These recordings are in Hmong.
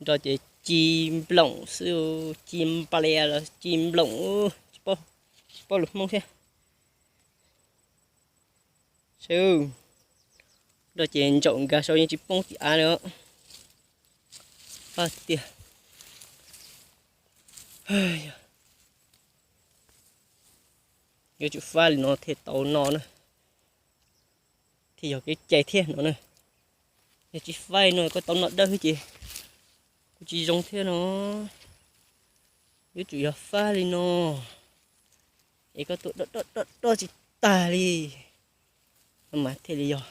Nroj ces ci nploom xwb, ci nplias los ci nploom, tsis paub, tsis paub lus Hmoob thiab. Saib, nroj ces ntsaum nkag saud yeej tsis poob tim av li os. Fab tiag. Yuav tsum fab li no thiaj tau no na, thiaj yog kev cai thiab no na. Yog tsis fab li no koj tau no dawb ces kuj tsis zoo thiab no. Yuav tsum yog fab li no es koj tuaj doj doj doj doj tsis tag li, no mas thiaj li yog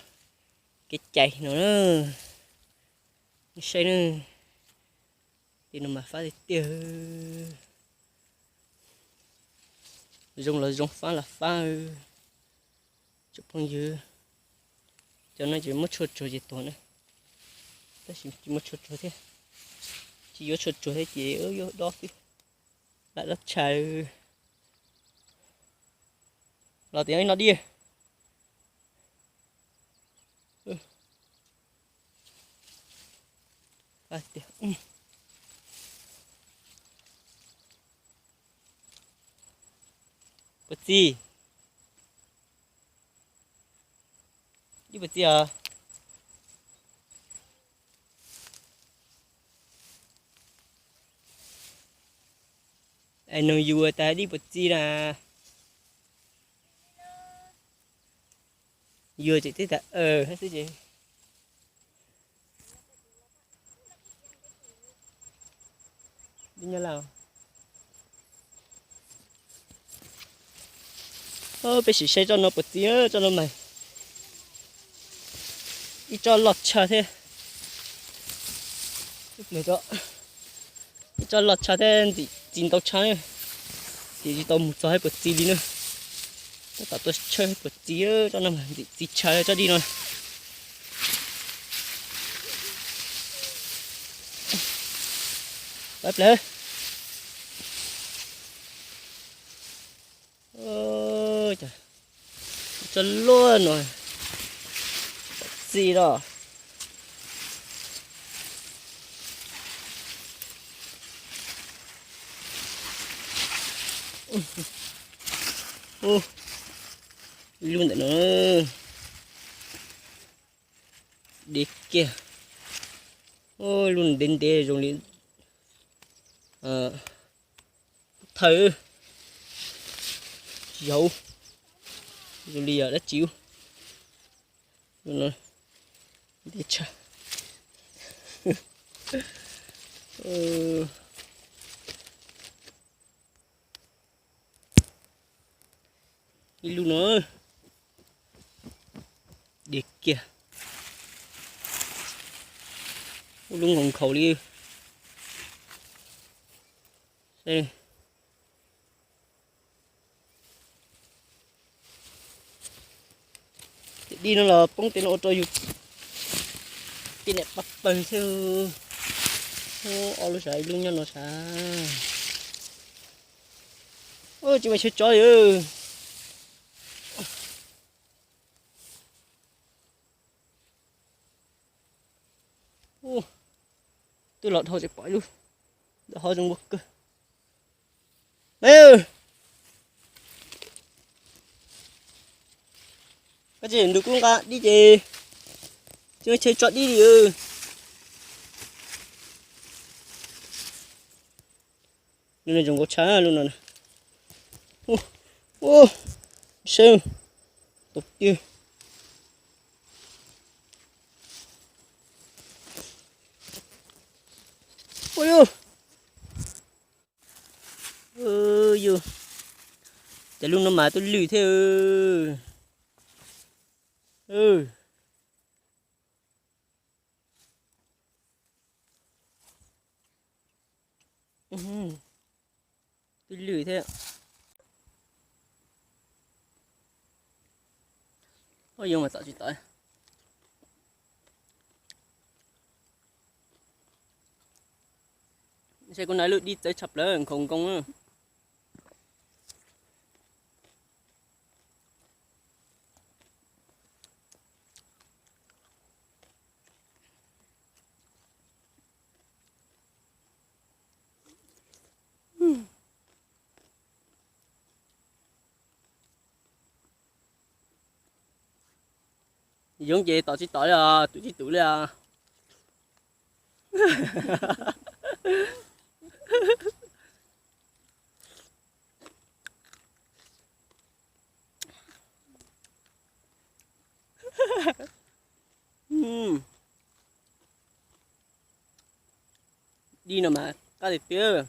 kev cai no na. Nej saib na, tej no mas fab tiag tiag. Zoo los zoo, fab los fab. Tsoom phooj ywg, cov no ces muab tshuaj tsuag ces tuag na, tab sis tsis muab tshuaj tsuag thiab. Tsis yuav tshuaj tsuag thiab ces yuav dob xwb, lam dob tshav. Los tias no dib. Puas txi? Dib puas txi os? Es nug yus tas dib puas txi na. Yus tseem teb tas xwb ces. Peb sim saib tsob no puas txi, tsob no mas ib tsob loj tshaj thiab. Ib tsob loj tshaj thiab, ntxim txi ntau tshaj, ces tsis tau mus txog saib puas txi li na. Tab tom tuaj tshawb puas txi, tsob no mas ntxim txi tshaj tsob dib no. Pab plawv. Tsob luaj no, txi los. Ib lub ntawm no, deb kiag. Lub ntev ntev zoo li thawj, yauv, zoo li dab tsi. Ntev tshaj. Ib lub no, deb kiag. Ua lub nkhaus nkhaus li. Ces dib no los poob tej no ua rau yus tej niam pab pawg thiab. Ob lub sav, ib lub nyob no sav. Tsis muaj chaw tso li. Twb los dhau tseem pom ib lub, ntawm hov zoo ua kawg. Koj tsis nrug kuv nqa dib ces tsis muaj chaw tso dib li. Lub no zoo nkauj tshaj lub no. Ua, saib, tau tiag. Ua yus, yus, ces lub no mas twb lwj thiab. Twb lwj thiab. Ua yus mas tom tsis tom. Saib kuv na, lub dib txawv tshaj plaws, nkhaus nkoo. Yoov ces tom tsis tom li os, tus tsis tus li os. Dib no mas qab tiag tiag.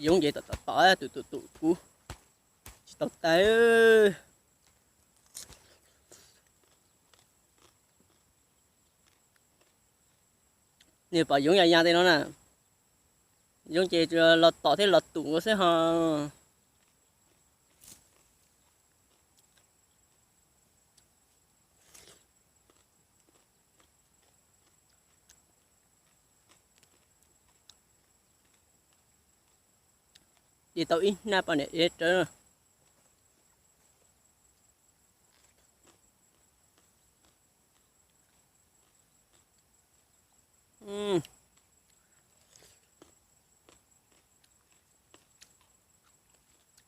Yoov ces tom tom tom, tus tus tus kuv tsis tau tas. Nws pom yoov ya ya tej no na, yoov ces los tom thiab los tum nkaus xwb ho. Di tau ib hnab poj niam ev rawv.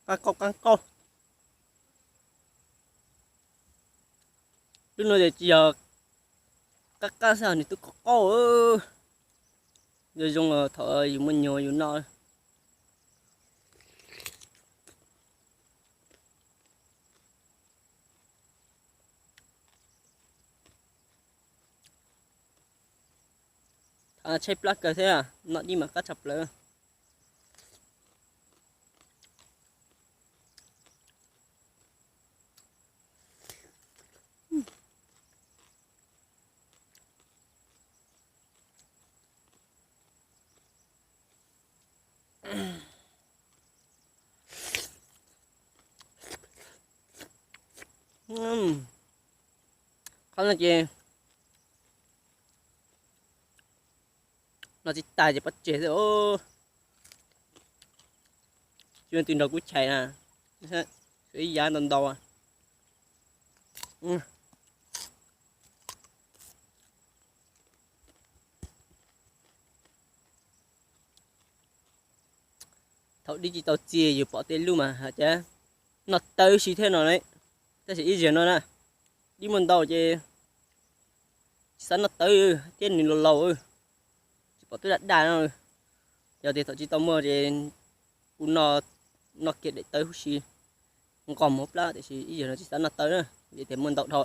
Qab qauj qab qauj. Lub no ces tsis yog qab qab xwb, nws twb qauj qauj. Zoo zoo thaum yus muaj nyuag yus noj. Tshaib plab kawg thiab, noj dib mas qab tshaj plaws. Qhov no ces no tsis tas ces pov tseg xwb. Tsis muaj twg nrog kuv chais na, ib yav ntau ntau. Thaum dib tsis tau txi yus pom tej lub mas hais tias noj tawv si thiab no, tab sis ib zaug no na, dib muaj ntau ces tsis xav noj tawv thiab nws laus laus, tsis pom twb daj daj no. Yog tias thaum tsis tau muaj ces kuv noj kiag daim tawv huv si, nqos mus hauv plab, tiam sis ib zaug no tsis xav noj tawv na, vim tias muaj ntau dhau.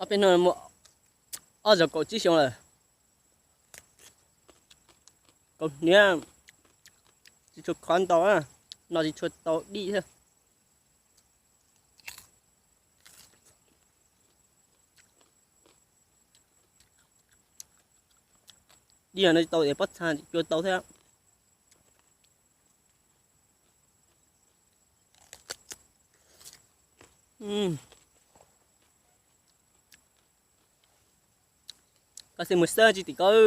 Ob peb hnub muaj ob zaug kaum tsib xyoo lawm. Kaus hniav tsis tshua khov ntau, noj tsis tshua tau dib thiab. Dib no tsis tau es pob txha cua tau thiab. Koj xij mus xawb tsis tim koj.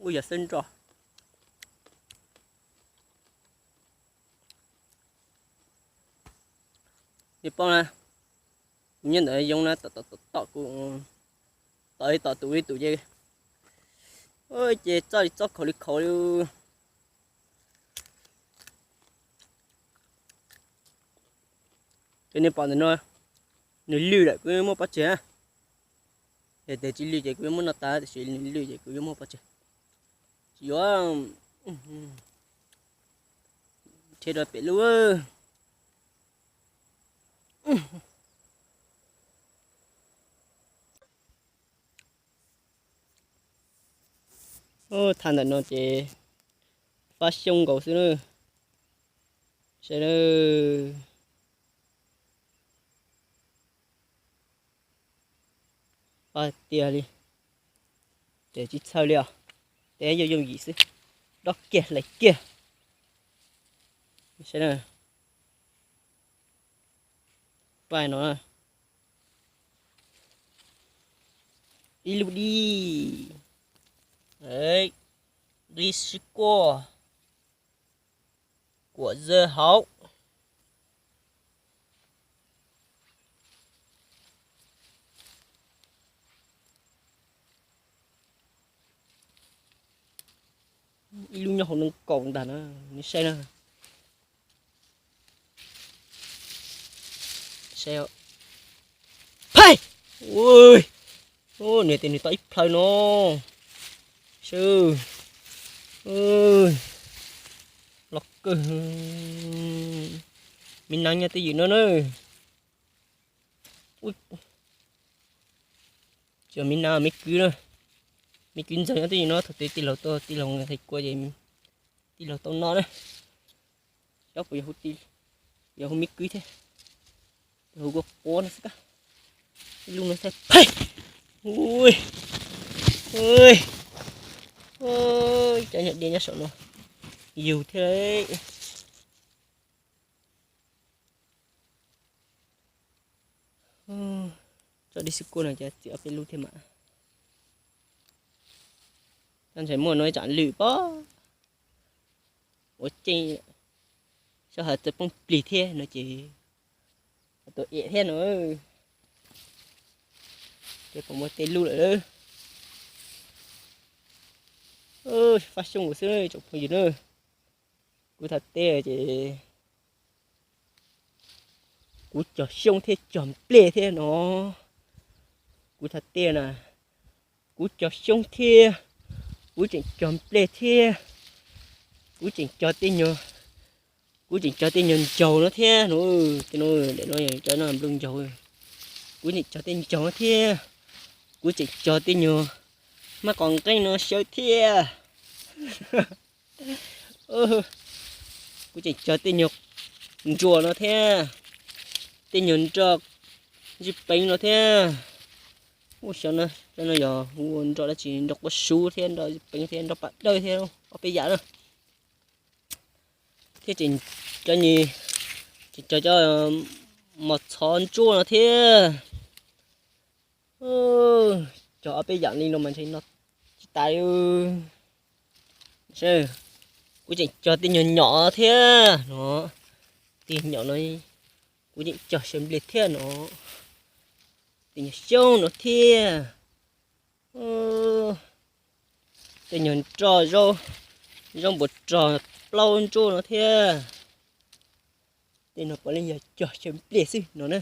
Ub, yog xawb nroj. Nws paub na, kuv nyob ntawm yoov na, tom tom tom kuv, tom ib tom tus ib tus ces, ces txob li txob khaus li khaus li. Ces nws pom ntawm no, nws lwj lawm kuv yuav muab pov tseg. Yog tias tsis lwj ces kuv yuav muab noj tas, tiam sis nws lwj ces kuv yuav muab pov tseg. Tsis yuav, rhe rau pem lub. Thaj ntawm no ces fab xyoob nkaus xwb na. Saib na. Fab tiag li. Ces tsis txhawj li os. Teb yooj yooj yim xwb. Dob kiag hlais kiag. Saib na. Fab no. Ib lub dib. Ej, dib sib kuaj, kuam zawg hauv. Ib lub nyob hauv nees kaum ntag na, nej saib na. Saib, phais, ui, niag tias nws tau ib plhaw no, sw, los kawg, me nas nyob twj ywm no na. Cov me nas me kwv na, me kwv ntxawg nyob twj ywm no, thaum twg tij laug tuaj tij laug hais kua ces tij laug tau noj na. Xyov puas yog hu me kwv thiab, hu kua quav no xwb kab. Ib lub no thiab, phais, ui, cov nyuam diav nyob saum no yug thiab. Tso dib xib kuaj no ces txiav ob peb lub thiab mas. Ntshe muaj no ib tsam lwm pob, ua ceej, xyov hais txawm poob plig thiab no ces tua em thiab no. Ces puas muaj tej lub lawm. Faj xyoob kuv xwb tsoom phooj ywg na. Kuv tham teb ces kuv cog xyoob thiab cog nplej thiab no. Kuv tham teb na, kuv cog xyoob thiab, kuv tseem cog nplej thiab, kuv tseem cog tej nyuag, kuv tseem cog tej nyuag ncaug no thiab no. Tej no, tej no cov no nplooj ncaug. Kuv tseem cog tej ncaug no thiab, kuv tseem cog tej nyuag hmab qos nqeeb no xyaw thiab. Kuv tseem cog tej nyuag ntsuas no thiab, tej nyuag nroj zij peev no thiab. Ua xyov no, cov no yog hu ua nroj dab tsi, nroj quav suv thiab nroj zij peev thiab nroj pam dawb thiab ob peb yam na. Thiab cov, tseem cog cov mos txhov ntsuab no thiab. Cog ob peb yam li no mas ntshe no tsis tas. Kuv tseem cog tej nyuag nyom thiab no, tej nyom no kuv tseem cog xyaw nplej thiab no, tej nyuag xyoob no thiab, tej nyuag nroj, zaub npuas rog plaub ntsuab no thiab. Tej no puav leej yog cog xyaw nplej xwb no na,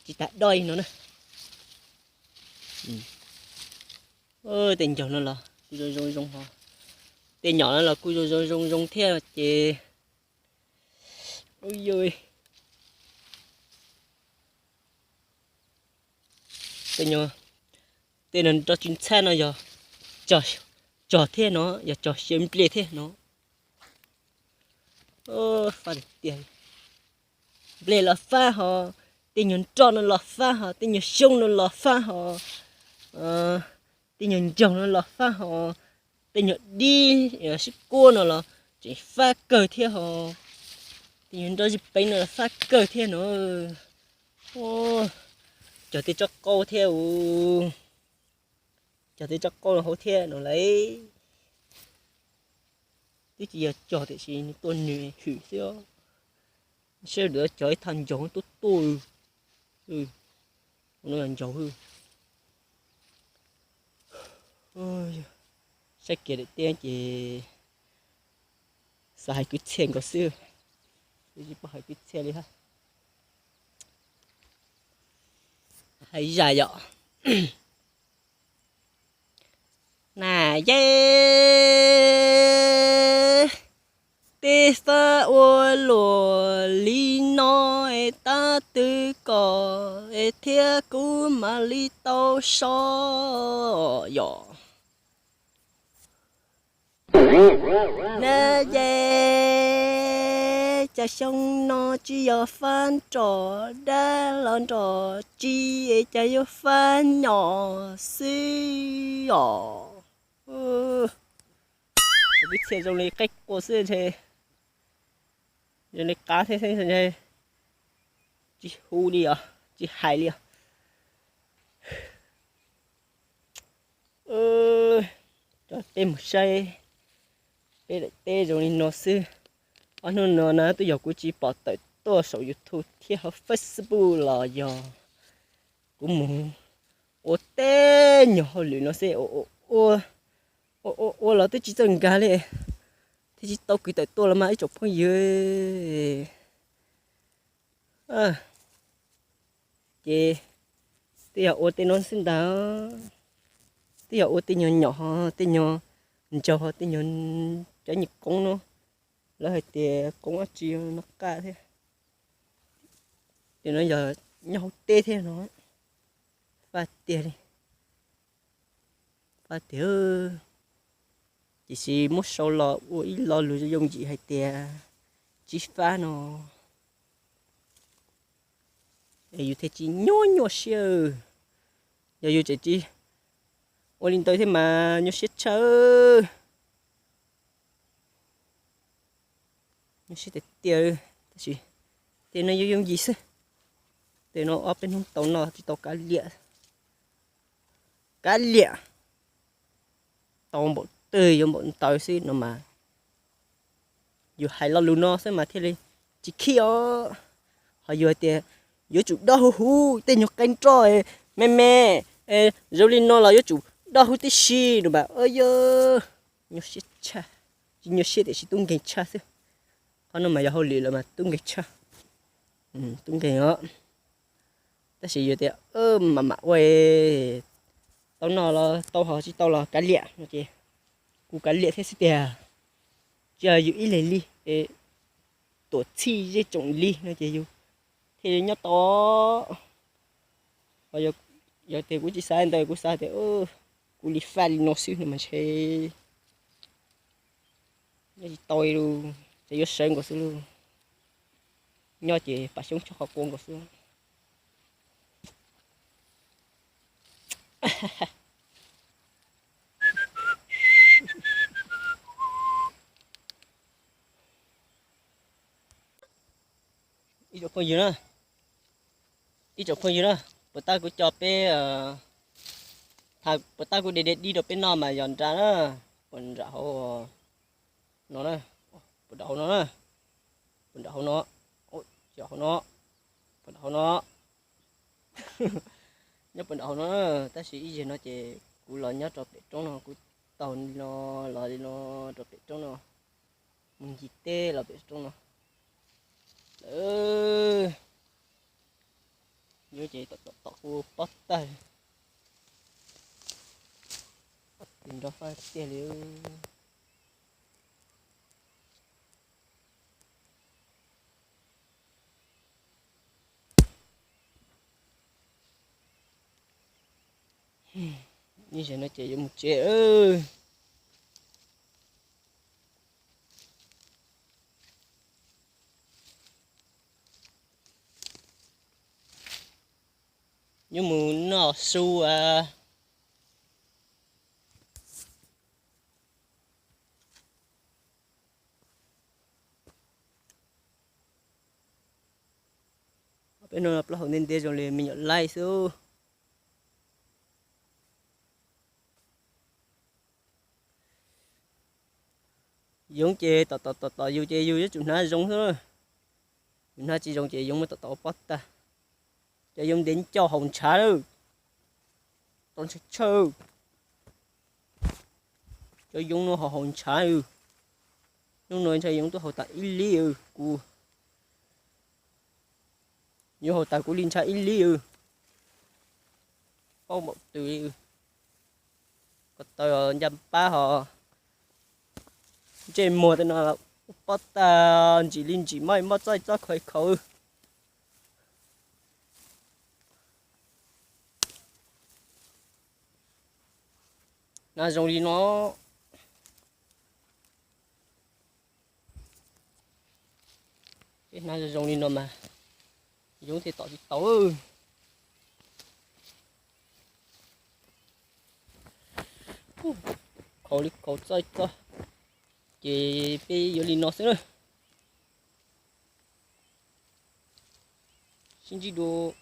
tsis tas doj li no na. Tej ncaug no los kuj zoo zoo zoo ho, tej nyom no los kuj zoo zoo zoo zoo thiab ces. Tej nyuag, tej no nroj tsis ntxhab no yog cog thiab no, yog cog xyaw nplej thiab no. Fab tiag tiag. Nplej los fab ho, tej nyuag nroj no los fab ho, tej nyuag xyoob no los fab ho, tej nyuag ncaug no los fab ho, tej nyuag dib sib kuab no los tseem fab kawg thiab ho, tej nyuag nroj zij peev no los fab kawg thiab no. Cog tej tsob qaub thiab, cog tej tsob qaub no hauv thiab no lauj. Twb tsis yog cog tiam sis nws tuaj nws hwm xwb. Saib lawv cog ib thaj ncaug tuaj tuaj, no yog ncaug. Saib kiag daim teb ces xav hais kwv txhiaj nkaus xwb, tsis paub hais kwv txhiaj li hab. Hais zaj yom. Na yeb, tej fab ua luam li no es tab twg kom es thiab kuv mam li tau so yom. Na yeb, cas xyoo no tsis yog fab nroj dab los nroj tsi es cas yuav fab nyom xwb os. Kwv txhiaj zoo li qaib qua xwb ntshe, zoo li qav thiab xwb ntshe, tsis hu li os, tsis hais li os. Peb mus saib peb daim teb zoo li no xwb. Ob hnub no na twb yog kuv tsis pom tawm tuaj saum YouTube thiab hauv Facebook los yog kuv mus ua tej nyuag hauj lwm no xwb, ua ua ua los twb tsis txawj nkag li, thiaj tsis tau kwv tawm tuaj los mas ib tsoom phooj ywg. Ces twb yog ua tej no xwb ntag, twb yog ua tej nyuag nyom ho tej nyuag ntsaug ho tej nyuag cov nyuag qoob no, lawv hais tias qoob dab tsi no qaj thiab. Ces no yog nyob hauv teb thiab no, faj tiag li, faj tiag. Tiam sis muab sau los ua ib lo lus yooj yim hais tias tsib fab no, yus thiaj tsis nyuaj nyuaj siab. Yog yus tseem tsis ua li ntawd thiab mas nyuaj siab tshaj, nyuaj siab tiag tiag. Tab sis tej no yooj yooj yim xwb, tej no ob peb hnub tau noj tsis tau kav liam, kav liam tau npaum twg yuav npaum ntawd xwb no mas. Yus hais lo lus no xwb mas thiaj li tsis khib os. Ho yus hais tias yuav tsum dawb huv huv tej nyuag qe nroj me me zoo li no los yuav tsum dawb huv tib si no mas yog nyuaj siab tshaj, tsis nyuaj siab tiam sis tub nkeeg tshaj xwb. Qhov no mas yog hauj lwm lawm mas tub nkeeg tshaj, tub nkeeg os. Tab sis yus tias mam mam ua, tau noj los tau, ho tsis tau los kav liam no ces kuv kav liam thiab xwb tiag. Tsis yog yus ib leeg li, tuam txhij zej tsoom li no ces yus thiaj li nyob tau. Yog tias kuv tsis xav ntawd, kuv xav tias kuv li faj li no xwb no mas ntshe nyob tsis tau li, ces yuav sawv nkaus xwb lauj. Nyob ces pam xyoob tshaj qhov quav nkaus xwb. Ib tsoom phooj ywg na, ib tsoom phooj ywg na, puas tab kuv coj peb, puas tab kuv de de dib rau peb noj mas yog nram na, puas nram hauv no na, puas nram hauv no na, puas nram hauv no, yog hauv no, puas nram hauv no, nyob puas nram hauv no. Tab sis ib zaug no ces kuv los nyob rau pem roob no, kuv taug li no los li no rau pem roob no, mus ncig teb los pem roob no. Lawv nyob ces tom tom kuv pob tag, nrov faj tiag li. Ib zaug no ces yuav mus tsev. Yuav mus noj su as. Peb no plaub hau ntiaj ntiaj zoo li me nyuam laij xwb. Yoov ces tom tom tom tom yus ces yus yuav tsum hnav zoo xwb. Yus hnav tsis zoo ces yoov muab tom tom ua pob tag. Cov yoov ntev ncauj haus ntshav lawm, tau ntshaw tshawj. Cov yoov no haus haus ntshav. Hnub no ntshe yoov twb haus tas ib lib. Kuv, yoov haus tas kuv li ntshav ib lib. Paub npaum twg li. Ko taw ncaj pab ho ntsej muag tej no ua pob tag, ntsim li ntsim, mob mob txob txob khaus khaus. Hnav zoo li no, peb hnav zoo zoo li no mas yoov thiaj tom tsis tau. Khaus li khaus txob txob, ces peb yuav li no xwb na. Sib ntsib dua.